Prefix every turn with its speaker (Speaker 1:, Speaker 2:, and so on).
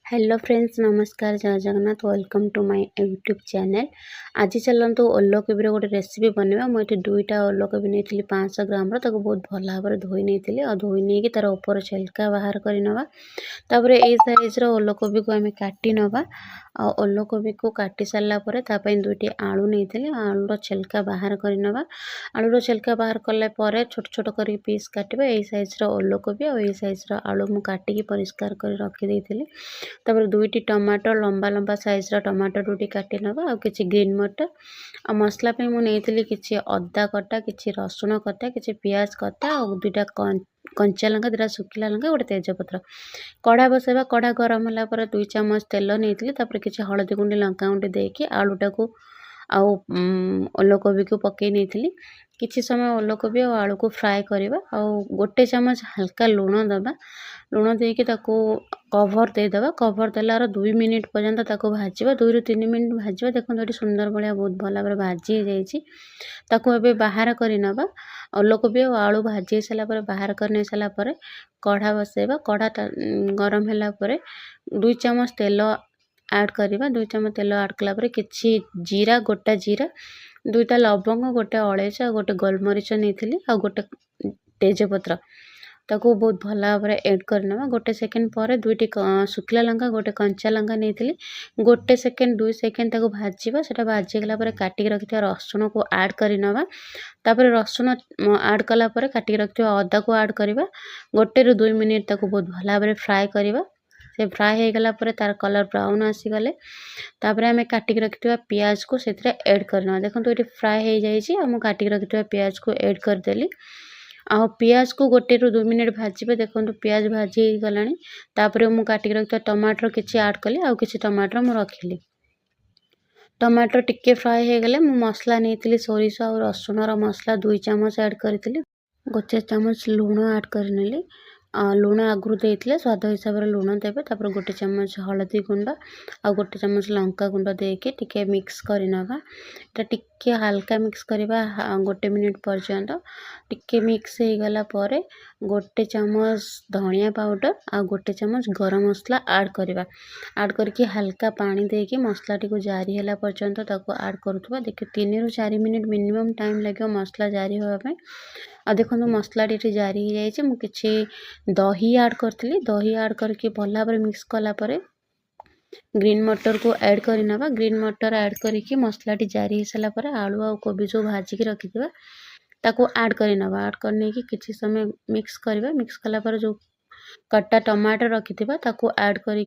Speaker 1: Hello friends, ନମସ୍କାର, ଜୟ Jagannath. Welcome to my YouTube channel. ଆଜି ଚାଲନ୍ତୁ ଓଲକୋବିର ଗୋଟେ ରେସିପି ବନେଇବା। ମୁଁ ଏଠି ଦୁଇଟା ଓଲକୋବି ନେଇଥିଲି 500 ଗ୍ରାମର। ତାକୁ ବହୁତ ଭଲ ଭାବରେ ଧୋଇ ନେଇଥିଲି ଆଉ ଧୋଇ ନେଇକି ତା'ର ଉପର ଛିଲକା ବାହାର କରି ନେବା। ତାପରେ ଏଇ ସାଇଜ୍ର ଓଲକୋବିକୁ ଆମେ କାଟି ନେବା। ଆଉ ଓଲକୋବିକୁ କାଟି ସାରିଲା ପରେ ତା ପାଇଁ ଦୁଇଟି ଆଳୁ ନେଇଥିଲି। ଆଳୁର ଛିଲକା ବାହାର କରି ନେବା। ଆଳୁର ଛିଲକା ବାହାର କଲା ପରେ ଛୋଟ ଛୋଟ କରିକି ପିସ୍ କାଟିବା। ଏଇ ସାଇଜ୍ର ଓଲକୋବି ଆଉ ଏଇ ସାଇଜ୍ର ଆଳୁ ମୁଁ କାଟିକି ପରିଷ୍କାର କରି ରଖିଦେଇଥିଲି। ତାପରେ ଦୁଇଟି ଟମାଟୋ, ଲମ୍ବା ଲମ୍ବା ସାଇଜ୍ର ଟମାଟୋ ଦୁଇଟି କାଟି ନେବା ଆଉ କିଛି ଗ୍ରୀନ୍ ମଟର। ଆଉ ମସଲା ପାଇଁ ମୁଁ ନେଇଥିଲି କିଛି ଅଦା କଟା, କିଛି ରସୁଣ କଟା, କିଛି ପିଆଜ କଟା ଆଉ ଦୁଇଟା କଞ୍ଚା ଲଙ୍କା, ଦୁଇଟା ଶୁଖିଲା ଲଙ୍କା, ଗୋଟେ ତେଜପତ୍ର। କଢ଼ା ବସାଇବା। କଢ଼ା ଗରମ ହେଲା ପରେ 2 ଚାମଚ ତେଲ ନେଇଥିଲି। ତାପରେ କିଛି ହଳଦୀ ଗୁଣ୍ଡ, ଲଙ୍କା ଗୁଣ୍ଡ ଦେଇକି ଆଳୁଟାକୁ ଆଉ ଓଲକୋବିକୁ ପକାଇ ନେଇଥିଲି। କିଛି ସମୟ ଓଲକୋବି ଆଉ ଆଳୁକୁ ଫ୍ରାଏ କରିବା ଆଉ 1 ଚାମଚ ହାଲକା ଲୁଣ ଦେବା। ଲୁଣ ଦେଇକି ତାକୁ କଭର୍ ଦେଇଦେବା। କଭର୍ ଦେଲାର 2 ମିନିଟ୍ ପର୍ଯ୍ୟନ୍ତ ତାକୁ ଭାଜିବା, 2ରୁ 3 ମିନିଟ୍ ଭାଜିବା। ଦେଖନ୍ତୁ, ଏଠି ସୁନ୍ଦର ଭଳିଆ ବହୁତ ଭଲ ଭାବରେ ଭାଜି ହେଇଯାଇଛି। ତାକୁ ଏବେ ବାହାର କରି ନେବା। ଓଲକୋବି ଆଉ ଆଳୁ ଭାଜି ହେଇସାରିଲା ପରେ, ବାହାର କରି ନେଇ ସାରିଲା ପରେ କଢ଼ା ବସାଇବା। କଢ଼ା ଗରମ ହେଲା ପରେ 2 ଚାମଚ ତେଲ ଆଡ଼୍ କରିବା। 2 ଚାମଚ ତେଲ ଆଡ଼୍ କଲା ପରେ କିଛି ଜିରା, ଗୋଟା ଜିରା, ଦୁଇଟା ଲବଙ୍ଗ, ଗୋଟେ ଅଳେଇଚ ଆଉ ଗୋଟେ ଗୋଲମରିଚ ନେଇଥିଲି ଆଉ ଗୋଟେ ତେଜପତ୍ର। ତାକୁ ବହୁତ ଭଲ ଭାବରେ ଏଡ଼୍ କରିନେବା। ଗୋଟେ ସେକେଣ୍ଡ ପରେ ଦୁଇଟି ଶୁଖିଲା ଲଙ୍କା, ଗୋଟେ କଞ୍ଚା ଲଙ୍କା ନେଇଥିଲି। ଗୋଟେ ସେକେଣ୍ଡ, 2 ସେକେଣ୍ଡ ତାକୁ ଭାଜିବା। ସେଇଟା ଭାଜିଗଲା ପରେ କାଟିକି ରଖିଥିବା ରସୁଣକୁ ଆଡ଼୍ କରିନେବା। ତାପରେ ରସୁଣ ଆଡ଼୍ କଲା ପରେ କାଟିକି ରଖିଥିବା ଅଦାକୁ ଆଡ଼୍ କରିବା। 1ରୁ 2 ମିନିଟ୍ ତାକୁ ବହୁତ ଭଲ ଭାବରେ ଫ୍ରାଏ କରିବା। ସେ ଫ୍ରାଏ ହେଇଗଲା ପରେ, ତାର କଲର୍ ବ୍ରାଉନ୍ ଆସିଗଲେ, ତାପରେ ଆମେ କାଟିକି ରଖିଥିବା ପିଆଜକୁ ସେଥିରେ ଏଡ଼୍ କରିନେବା। ଦେଖନ୍ତୁ, ଏଠି ଫ୍ରାଏ ହେଇଯାଇଛି ଆଉ ମୁଁ କାଟିକି ରଖିଥିବା ପିଆଜକୁ ଏଡ଼୍ କରିଦେଲି ଆଉ ପିଆଜକୁ 1ରୁ 2 ମିନିଟ୍ ଭାଜିବେ। ଦେଖନ୍ତୁ, ପିଆଜ ଭାଜି ହେଇଗଲାଣି। ତାପରେ ମୁଁ କାଟିକି ରଖିଥିବା ଟମାଟର କିଛି ଆଡ଼୍ କଲି ଆଉ କିଛି ଟମାଟର ମୁଁ ରଖିଲି। ଟମାଟର ଟିକେ ଫ୍ରାଏ ହେଇଗଲେ ମୁଁ ମସଲା ନେଇଥିଲି, ସୋରିଷ ଆଉ ରସୁଣର ମସଲା 2 ଚାମଚ ଆଡ଼୍ କରିଥିଲି। 1 ଚାମଚ ଲୁଣ ଆଡ଼୍ କରିନେଲି। ଲୁଣ ଆଗରୁ ଦେଇଥିଲେ, ସ୍ୱାଦ ହିସାବରେ ଲୁଣ ଦେବେ। ତାପରେ 1 ଚାମଚ ହଳଦୀ ଗୁଣ୍ଡ ଆଉ 1 ଚାମଚ ଲଙ୍କା ଗୁଣ୍ଡ ଦେଇକି ଟିକେ ମିକ୍ସ କରିନେବା। ଏଇଟା ଟିକେ ହାଲକା ମିକ୍ସ କରିବା 1 ମିନିଟ୍ ପର୍ଯ୍ୟନ୍ତ। ଟିକେ ମିକ୍ସ ହେଇଗଲା ପରେ 1 ଚାମଚ ଧନିଆ ପାଉଡ଼ର ଆଉ 1 ଚାମଚ ଗରମ ମସଲା ଆଡ଼୍ କରିବା। ଆଡ଼୍ କରିକି ହାଲକା ପାଣି ଦେଇକି ମସଲାଟିକୁ ଜାରି ହେଲା ପର୍ଯ୍ୟନ୍ତ ତାକୁ ଆଡ଼୍ କରୁଥିବା। ଦେଖିବେ, 3ରୁ 4 ମିନିଟ୍ ମିନିମମ୍ ଟାଇମ୍ ଲାଗିବ ମସଲା ଜାରି ହେବା ପାଇଁ। ଆଉ ଦେଖନ୍ତୁ, ମସଲାଟି ଏଠି ଜାରି ହେଇଯାଇଛି। ମୁଁ କିଛି ଦହି ଆଡ଼୍ କରିଥିଲି। ଦହି ଆଡ଼୍ କରିକି ଭଲ ଭାବରେ ମିକ୍ସ କଲା ପରେ ଗ୍ରୀନ୍ ମଟରକୁ ଆଡ଼୍ କରିନେବା। ଗ୍ରୀନ୍ ମଟର ଆଡ଼୍ କରିକି ମସଲାଟି ଜାରି ହେଇସାରିଲା ପରେ ଆଳୁ ଆଉ କୋବି ଯେଉଁ ଭାଜିକି ରଖିଥିବା, ତାକୁ ଆଡ଼୍ କରିନେବା। ଆଡ଼୍ କରିନେଇକି କିଛି ସମୟ ମିକ୍ସ କରିବା। ମିକ୍ସ କଲା ପରେ ଯେଉଁ କଟା ଟମାଟୋ ରଖିଥିବା, ତାକୁ ଆଡ଼୍ କରି